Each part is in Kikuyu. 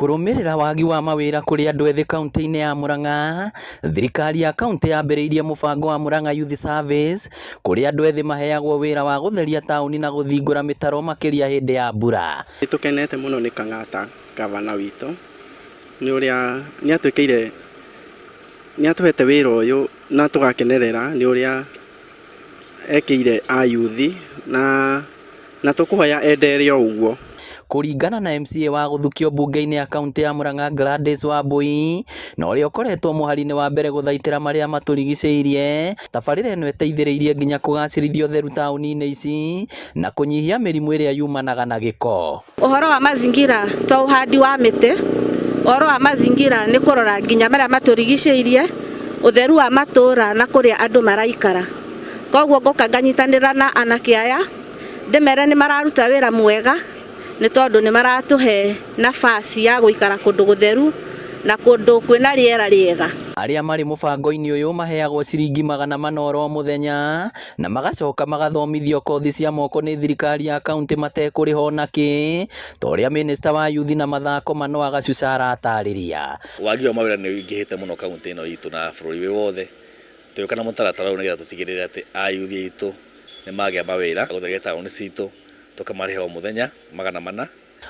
Kũrũmĩrĩra wagi wa mawĩra kũrĩ andũ ethĩ kaunti-inĩ ya Murang'a, thirikari ya kaunti yambĩrĩirie mũbango wa Murang'a Youth Service kũrĩa andũ ethĩ maheagwo wĩra wa gũtheria taũni na gũthingũra mĩtaro makĩria hĩndĩ ya mbura. Nĩ tũkenete mũno nĩ Kang'ata gavana witũ nĩ ũrĩa nĩ atwĩkĩire, nĩ atũhete wĩra ũyũ na tũgakenerera nĩ ũrĩa ekĩire ayuthi na tũkũhoya endelee o ũguo. Kũringana na MCA wa gũthukio mbunge-inĩ ya kaunti ya Murang'a Gladys Wambui, na ũrĩa ũkoretwo mũhari-inĩ wa mbere gũthaitĩra marĩa matũrigicĩirie, tabarĩra ĩno ĩteithĩrĩirie nginya kũgacĩrithia ũtheru taũni-inĩ ici na kũnyihia mĩrimũ ĩrĩa yumanaga na gĩko. Ũhoro wa mazingira to ũhandi wa mĩtĩ, ũhoro wa mazingira nĩ kũrora nginya marĩa matũrigicĩirie, ũtheru wa matũra na kũrĩa andũ maraikara. Koguo ngoka nganyitanĩra na anake aya ndĩmere nĩ mararuta wĩra mwega nĩ tondũ nĩ maratũhe nafasi ya gũikara kũndũ gũtheru na kũndũ kwĩna rĩera rĩega. Arĩa marĩ mũbango-inĩ ũyũ maheagwo ciringi 400 oro mũthenya na magacoka magathomithio kothi cia moko nĩ thirikari ya kaunti matekũrĩha onakĩ, ta ũrĩa minista wa yuthi na mathako Manoah Gacuca aratarĩria. Wagi wa mawĩra nĩ ũingĩhĩte mũno kaunti ĩno itũ na bũrũri wĩ wothe. Tũgĩũka na mũtaratara ũyũ nĩgetha tũtigĩrĩre atĩ ayuthi aitũ nĩ magĩa mawĩra gũtheria taũni citũ, tũkamarĩha o mũthenya 400.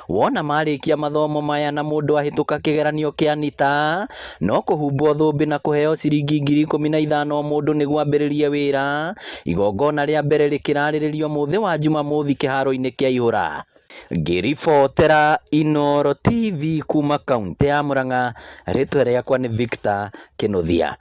Wona marĩkia mathomo maya na mũndũ ahĩtũka kĩgeranio kĩa NITA, no kũhumbwo thũmbĩ na kũheo ciringi 15,000 o mũndũ nĩguo ambĩrĩrie wĩra. Igongona rĩa mbere rĩkĩrarĩrĩrio mũthĩ wa Jumamothi kĩharo-inĩ kĩa Ihũra. Ngĩribotera Inooro TV kuma kaunti ya Murang'a, rĩtwa rĩakwa nĩ Victor Kĩnuthia.